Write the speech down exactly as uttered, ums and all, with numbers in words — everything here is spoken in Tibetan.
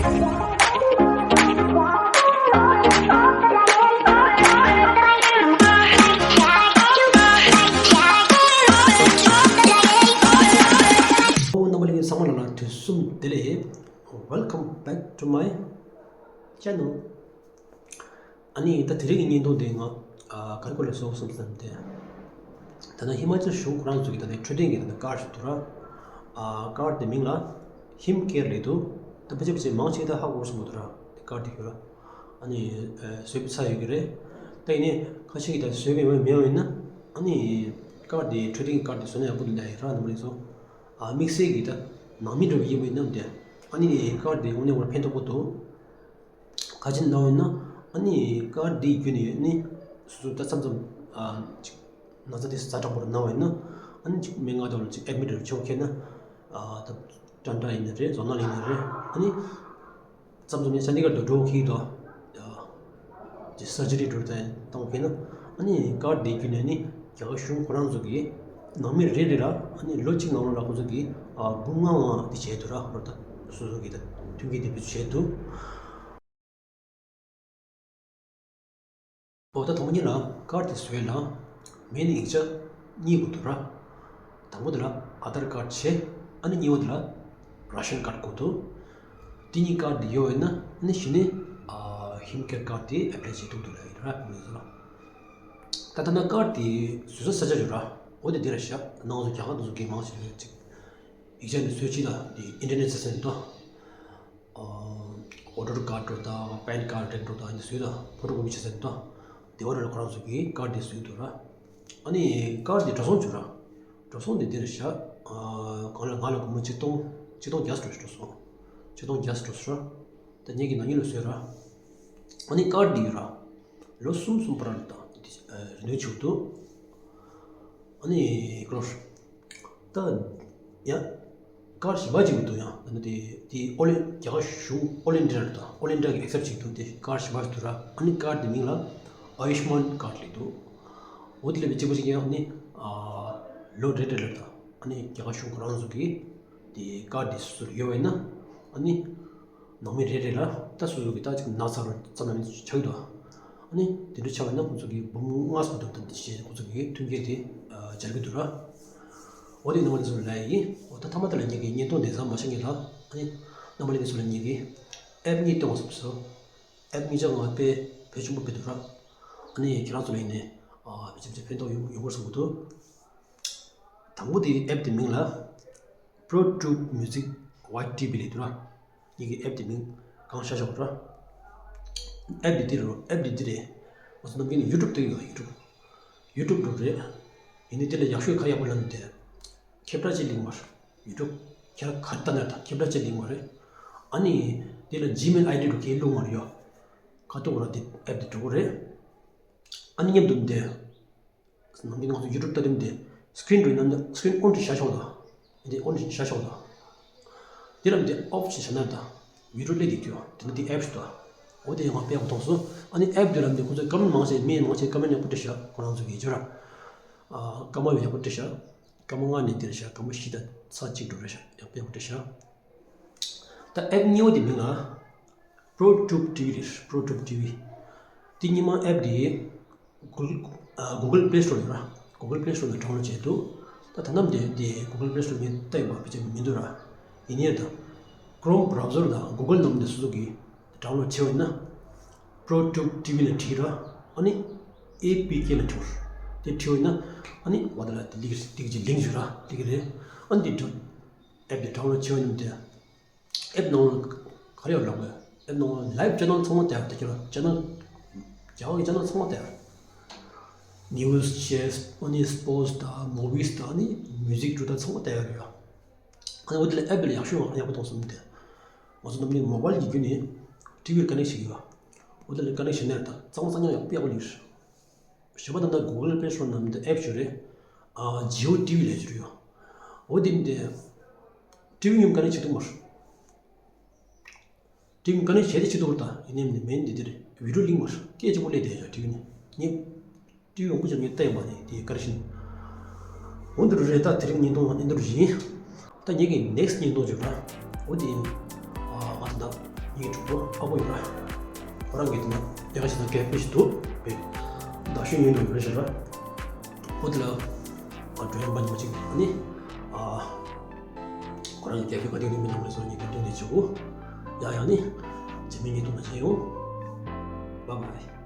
ཨོ། རྣམ་པ་ལྷན་རྒྱས་ཚང་མ་ལ་དུས་གསུམ་བདེ་ལེགས། Welcome back to my channel. ཨ་ནི་ད་དེ་རིང་གི་བརྙན་ཐུང་དེ་ང་ཨ་ག་རེ་སྐོར་ལ་བཟོ་དགོས་བསམ་ཟེར་ན། དེ་ད་ནི་ཧི་མ་ཅལ་གཞུང་ཁོ་རང་ཚོ་གི་ད་ནི་འཕྲོད་བསྟེན་གྱི་ད་ནི་ཀར་ཞིག་འདུག་ར། ཨ་ཀར་དེ་མིང་ལ་ཧིམ་ཀེར་ལབ་འདུག་ད་ཕལ་ཆེར་ཕལ་ཆེར་མང་ཆེ་ད་ཧ་གོ་སོང་གི་འདུག་ར། དེ་ཀར་དེ་ཡོད་ར། ཨ་ནི་ཨ་བཟོས་ཚར་ཡོད་ཀྱི་རེད། ད་ཡིན་ནའི་ཁ་ཤས་ཀྱིས་ད་བཟོས་མེད་མེད་ཡིན་ན། ཨ་ནི་ཀར་དེ་འཕྲོད་བསྟེན་གྱི་ཀར་དེ་བཟོས་ན་ཡག་པོ་འདུག་ལབ་ཡོད་ར། རྣམ་པ་ལྷན་རྒྱས་ཚོ། ཨ་དམིགས་བསལ་གྱི་ད་ནང་མི་འདྲ་བོ་ཡིན་པ་ཡིན་ན་དེ། ཨ་ནི་ཀར་དེ་དངོས་གནས་ཁོ་རང་ཕན་ཐོགས་པོ་འདུག་ག་ཅི་ལབ་ཡིན་ན། ཨ་ནི་ཀར་འདི་བརྒྱུད་ནས་ནི་སོ་སོ་ད་མཚམས་མཚམས་ཨ་ཅིག་ན་ཚ་དེ་ཛ་དྲག་པོ་རུ་ན་བ་ཡིན་ན། ཨ་ནི་ཅིག་སྨན་ཁང་དང་ཅིག་ཨེ་ཌི་མིཊ་རུ་ཆེ་བོ་ཁེལ་ན། ཨ་ད་ཏྲན་ཏྲ་ཡིན་ན་རེད། ཛོ་ནལ་ཡིན་ན་རེད། ཨ་ནི་མཚམས་མཚམས་ནི་ཅན་ཌི་གར་དུ་འགྲོ་ཁེལ་དུ། ཨ་ཅིག་སར་ཇི་རི་འགྲོ་ད་བཏང་ཁེལ་ན། ཨ་ནི་ཀར་འདི་བརྒྱུད་ནས་ནི་རྒྱ་གར་གཞུང་ཁོ་རང་ཚོ་གི་ནང་མི་རེ་རེ་ལ་ཨ་ནི་ལོ་གཅིག་ནང་ལོགས་ལ་ཁོ་ཚོ་གི་ཨ་འབུམ་ལྔ་ལྔ་འདི་བྱས་འདུག་ར། ཧོར་ད་སོ་སོ་གི་ད་མཐུན་རྐྱེན་འདི་བེད་སྤྱོད་བྱས་འདུག་འོ་ད་དང་པོ་ཉིད་ལ་ཀར་དེ་བཟོས་ལ་མིང་ཡིག་ཆ་གཉིས་དགོས་འདུག་ར། དང་པོ་དེ་ལ་ཨ་དྷར་ཀར་བྱས། ཨ་ནི་གཉིས་པ་དེ་ལ་ར་ཤན་ཀར་དགོས་འདུག་དེ་གཉིས་ཀར་དེ་ཡོད་ཡོད་ན་ཨ་ནི་གཞི་ནས་ཨ་ཧིམ་ཀེར་ཀར་དེ་ཨེ་པ་ལའི་བྱེད་ཐུབ་འདུག་ལབ་ཡིན་ར། མིང་ཡིག་ཆ་ལ། ད་ད་ལྟ་ཀར་དེ་བཟོ་ས་ས་ཆ་ཡོད་ར། འོ་དེ་འདི་ར་བཞག་ནང་ཚོ་རྒྱ་གར་དུ་ཚོ་གི་མང་ཆེ་ཅིག་ཡིག་ཆ་ནི་བཟོས་ཅི་ལ་དེ་ཨིན་ཊར་ནེཊ་ཟེར་ཟེར་འདུག་ཨ་ཝོ་ཊར་ཀར་འགྲོ་དང་པན་ཀར་འགྲོ་དང་ཨ་ནི་བཟོས་དང་ཕོ་ཊོ་ཀོ་པི་བྱེད་ཟེར་འདུག་དེ་བ་ར་ལ་ཁོ་རང་ཚོ་གིས་ཀར་དེ་བཟོས་འདུག་ར། ཨ་ནི་ཀར་དེ་འགྲོ་སོང་བྱུང་ར། འགྲོ་སོང་དེ་འདིར་བཞག་ཨ་གང་ལ་ང་ལ་སྒོར་མོ་ཆིག་སྟོང་ཆིག་སྟོང་བརྒྱ་འགྲོ་འགྲོ་སོང་། ཆིག་སྟོང་བརྒྱ་འགྲོ་སོང་ར། ད་ངེད་ཀྱི་ནང་མི་ལ་བཟོས་ར། ཨ་ནི་ཀར་དེ་ཡོད་ར། ལོ་གསུམ་གསུམ་བར་ལ་དང་དེ་རེ་ནུས་བྱུང་འདུག་ཨ་ནི་ཀློར། ད་ཡང་ཀར་གཞན་པ་ཅིག་འདུག་ཡང་ད་ནི་དེ་དེ་ཨོལ་རྒྱ་གར་གཞུང་ཨོལ་ཨིན་ཌི་ཡ་དང་ཨོལ་ཨིན་ཌི་ཡ་གི་ཨེག་སེབ་ཅིག་འདུག་དེ་ཀར་གཞན་པ་ཞིག་འདུག་ར། ཨ་ནི་ཀར་དེ་མིང་ལ་ཨ་ཡུཤ་མན་ཀར་ལབ་འདུག་འོ་དེ་ལས་པའི་གཅིག་པ་ཅིག་ཡང་ནི་ཨ་ལོ་རེ་རེ་ལ་དང་ཨ་ནི་རྒྱ་གར་གཞུང་ཁོ་རང་ཚོ་གིས་དེ་ཀར་དེ་སུ་ཡོད་པ་ཡིན་ན་ཨ་ནི། ནང་མི་རེ་རེ་ལ་ད་སོ་སོ་གི་ད་ཅིག་ན་ཚ་རུ་ཙམ་ཡང་ཆགས་ཀྱི་འདུག་ཨ་ནི་དེ་འདྲ་ཆགས་པ་ན་ཁོང་ཚོ་གི་འབུམ་ལྔ་སོགས་འདུག་ད་འདི་བྱས་ཁོང་ཚོ་གི་མཐུན་རྐྱེན་དེ་སྦྱར་གྱི་འདུག་ར། འོ་དེ་རྣམ་པ་ལྷན་རྒྱས་ཚོ་ལ་ཡིན། འོ་ད་མཐའ་མ་དེ་ལ་ངེད་ཀྱི་བརྙན་ཐུང་དེ་ཚང་མ་ཤེས་ངེས་ལ། ཨ་ནི་རྣམ་པ་ལྷན་རྒྱས་ཚོ་ལ་ངེད་ཀྱི་ཨེབ་གཉིས་སྟོན་པ་སོགས་སོ། ཨེབ་གཉིས་ཆ་ང་དཔེ་བེད་ཆེན་པོ་དཔེ་འདུག་ར། ཨ་ནི་ཁྱེད་རང་ཚོ་ལ་ཡིན་ནས་བེད་ཆེན་པོ་ཕན་ཐོགས་ཡོང་ཡོང་བར་བསམ་གྱི་འདུག་དང་པོ་དེ་ཨེབ་དེ་མིང་ལ་Pro Tube Music ཝའི་ཊི་ཝི་ལབ་འདུག་ར། ངེད་ཀྱི་ཨེབ་དེ་མིང་གང་ཤ་ཤོག་ར། ཨེབ་དེ་འདི་རེད། ཨེབ་དེ་འདི་རེད། ང་ཚོ་ནམ་རྒྱུན་ནས་ཡུ་ཊུབ་ལྟ་གི་ཡོད། ཡུ་ཊུབ་ཡུ་ཊུབ་འགྲོ་རེད། ཡིན་ནའི་དེ་ལ་ཡག་ཤོས་ག་ཡག་པོ་ལབ་ན་དེ་ཁྱབ་བསྒྲགས་ཅིག་ལིང་མར་ཡུ་ཊུབ་ཁྱེད་རང་ག་རེ་ལྟ་ན་ད་ཁྱབ་བསྒྲགས་ཅིག་ལིང་མ་རེད། ཨ་ནི་དེ་ལ་ཇི་མེལ་ཨའི་ཌི་འགྲོ་ཁྱེད་བླུག་མར་ཡོད། ག་ཐུག་ར་དེ་ཨེབ་དེ་འགྲོ་གི་རེད། ཨ་ནི་མཉམ་དུ་དེ། ནམ་རྒྱུན་ང་ཚོ་ཡུ་ཊུབ་ལྟ་དུས་དེ་སི་ཀི་རིན་འགྲོ་ཡིན་ན་སི་ཀི་རིན་ཨོན་ཅིག་བཞག་ཆོག་ད། དེ་ཨོན་ཅིག་བཞག་ཆོག་ད། དེ་ལ་དེ་ཨོཕ་ཅིག་བྱས་ན་ད་བི་ཌིའོ་ལས་དེ་སྐྱོ་དེ་ནི་དེ་ཨེབ་ཞིག་ད། འོ་དེ་ང་དཔེ་ཡག་པོ་མཐོང་སོང་། ཨ་ནི་ཨེབ་དེ་ལ་དེ་ཁོ་ཚོས་ཀ་མེན་མང་ཆེ་མི་མང་ཆེ་ཀ་མེན་ཡག་པོ་བྲིས་ཤག་ཁོ་རང་ཚོ་གིས་བརྗོད་ར། ཨ་སྐར་མ་ཡག་པོ་བྲིས་ཤག་སྐར་མ་ལྔ་ནས་དེར་ཤག་སྐར་མ་བཞི་དང་ཚེག་གཅིག་འགྲོ་རེད་ཤག་ཡག་པོ་ཡག་པོ་བྲིས་ཤག་ད་ཨེབ་གཉིས་པ་དེ་མིང་ལ་པྲོ་ཊུབ་ཊི་ཝི་རེད། པྲོ་ཊུབ་ཊི་ཝི། དེ་གཉིས་མ་ཨེབ་དེ་གུ་གུ་གལ་པ་ལེ་སི་ཊོར་ཡོད་ར། གུ་གལ་པ་ལེ་སི་ཊོར་ནས་ཌའུན་ལོཌ་བྱས་འདུག་ད་ད་ནམ་དེ་དེ་གུ་གལ་པ་ལེ་སི་ཊོར་ངས་ལྟ་ཡོད་པ་ཕལ་ཆེར་མི་འདུག་ར། ཡིན་ནའི་ད་ཀྲོམ་བྷ་རའུ་ཛར་དང་གུ་གལ་ནང་དེ་སོ་སོ་གིས་ཌའུན་ལོཌ་བྱས་པ་ཡིན་ན། པྲོ་ཊུབ་ཊི་ཝི་ལ་བྲིས་ར། ཨ་ནི་ཨེ་པི་ཀེ་ལ་བྲིས། དེ་བྲིས་པ་ཡིན་ན་ཨ་ནི་འོ་དེ་ལ་དེ་ལིག་དེ་གི་ལིང་ཞུ་ར་དེ་གི་རེད། ཨ་ནི་དེ་ཌའུན་ཨེབ་དེ་ཌའུན་ལོཌ་བྱས་པ་ཡིན་ན་དེ། ཨེབ་ནང་ལ་ག་རེ་ཡོད་ལབ་དགོས། ཨེབ་ནང་ལ་ལའིབ་ཅེ་ནལ་ཚང་མ་དེ་ཡར་དེ་ཁྱེད་ལ་ཅེ་ནལ་རྒྱ་གར་གྱི་ཅེ་ནལ་ཚང་མ་དེ་ཡར། ནིའུ་སི་བྱས་ཨ་ནི་སི་པོར་ཊི་དང་མུ་ཝི་སི་དང་ཨ་ནི་མིའུ་ཟིག་འགྲོ་དང་ཚང་མ་དེ་ཡར་ཡོད། ཨ་ནི་འོ་དེ་ལ་ཨེབ་ལ་ཡག་ཤོས་ཡག་པོ་མཐོང་སོང་དེ། ང་ཚོ་ནམ་རྒྱུན་མོ་བྷལ་གྱི་བརྒྱུད་ནས་ཊི་ཝི་ལ་ཀ་ནེག་བྱེད་ཀྱི་ཡོད། འོ་དེ་ལ་ཀ་ནེག་བྱས་ན་ད་གཙང་མ་གཙང་རྐྱང་ཡག་པོ་ཡག་པོ་ཡོད། གཞན་པ་ད་ལྟ་གུ་གལ་པ་ལེ་སི་ཊོར་ནང་དུ་ཨེབ་ཞིག་རེད། ཨ་ཇི་ཨོ་ཊི་ཝི་ལབ་ཀྱི་རེད་ཡོད། འོ་དེ་མིན་ཏེ། ཊི་ཝི་མཉམ་ཀ་ནེག་བྱེད་ཐུབ་མ་རེད། ཊི་ཝི་མཉམ་ཀ་ནེག་བྱས་ཏེ་བྱེད་ཐུབ་རེད་ད། ཡིན་ནའི་མིན་ནའི་མིན་འདི་འདི་རེད། བི་ཌིའོ་ལིང་མ་རེད། སྐད་ཆ་པོ་སླེབས་བསྡད་ཡོད་ཊི་ཝི་ནས། ངས་ཊི་ཝི་མང་པོ་ཅིག་ངས་བལྟས་ཡོད་མ་རེད་དེ་ཀ་རེ་བཞིན། འོ་འདི་རུ་རེད། ད་དེ་རིང་བརྙན་ཐུང་ཡང་འདི་འདྲ་ཡིན། ད་ངེད་ཀྱི་ནེག་སི་ཊི་བརྙན་ཐུང་ཅིག་ར། འོ་དེ་ཡིན། ཨ་ང་ད་ལྟ་ ཉིད་ཀྱི་གྲོགས་པོ་ཨ་ཁུ་ཡོད་ར། ཁོ་རང་གིས་དེ་ན་དེ་ག་ཞིག་ན་སྐད་དཔེ་ཞིག་འདུག་པས། ད་ཤོད་ཉན་འདུག་ཡོད་ར་ཞེས་ར། ཁོ་དེ་ལ་ཨ་འགྲོ་ཡང་པ་ཉི་མ་གཅིག་ཨ་ནི། ཨ་ཁོ་རང་གི་སྐད་དཔེ་ག་དེ་འདུག་མི་འདུག་རེ་སོ་ཉིད་ཀྱི་སྟོན་ནས་བྱེད་དགོས། ཡ་ཡ་ནི། རྗེས་མའི་ཉིན་དུ་མ་མཇལ་ཡོང་། བཱའི་བཱའི།